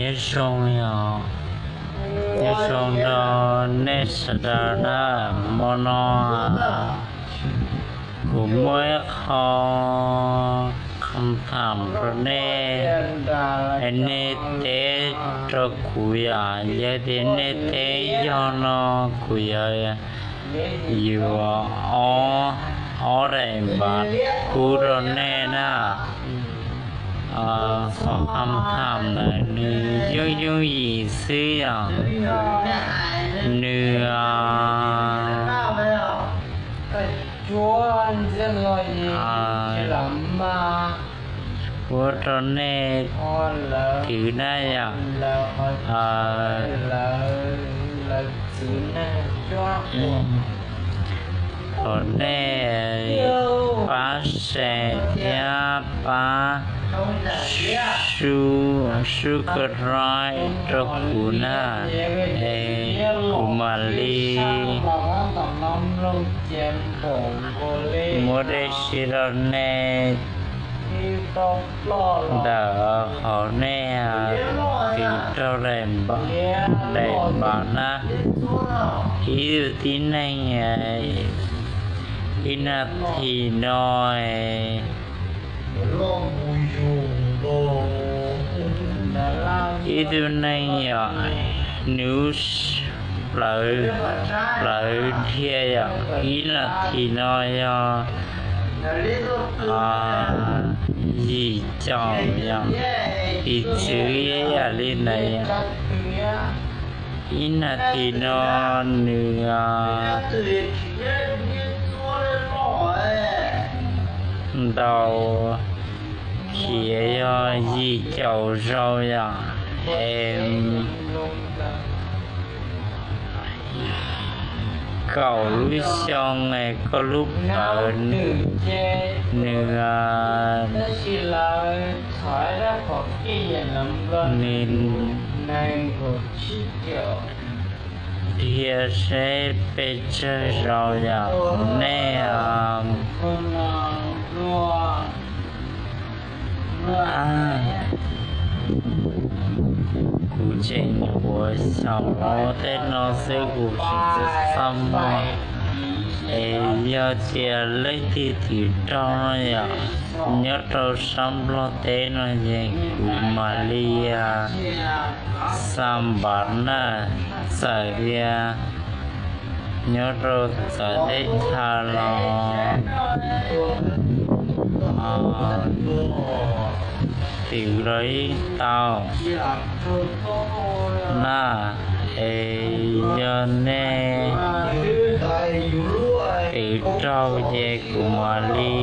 Nyob zoo, nyob zoo rau nej sawv daws na, hmo no kuv muaj ib qho qhov tham rau nej, nej teb rau kuv yom. Yog tias nej teb yog no kuv yuav yuav ob daim npav kub rau nej na. Qhov qhov tham ntawd nws yooj yooj yim xwb yom. Nws ua rau nej twv na yom. Thov nej pab share thiab pab subscribe rau kuv na, es kuv mam li muab dej sib rau nej ntawm qhov nej twv raug daim npav na. Ib tug tib neeg ib nas this no ib tug neeg yom, nws plawv dhia yom, ib nas this no yog yim caum yom, piv txwv ib yam li ntawd. Ib nas this no nws ntaus khiav yog yim caum zaus yom, es kaum lub xyoo es koj lub plawv nws, nws dhia seb pes tsawg zaus yom. Nej kuv tseem nyuam qhuav xyaum tej no xwb kuv tsis txawj muag. Es yog tias leej twg twv raug no yom, nyob rau sab Nplog teb no ces kuv mam li xa npav na, txawm tias nyob rau txawv teb chaws los twv los yeej tau na. Es yog nej twv raug ces kuv mam li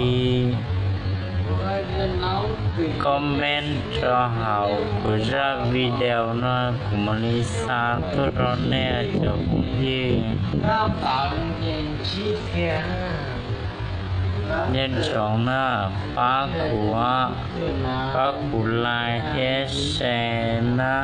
comment rau hauv kuv zaj video no, kuv mam li xa tuaj rau nej cov phooj ywg. Nco ntsoov na, pab kuv, pab kuv like thiab share na.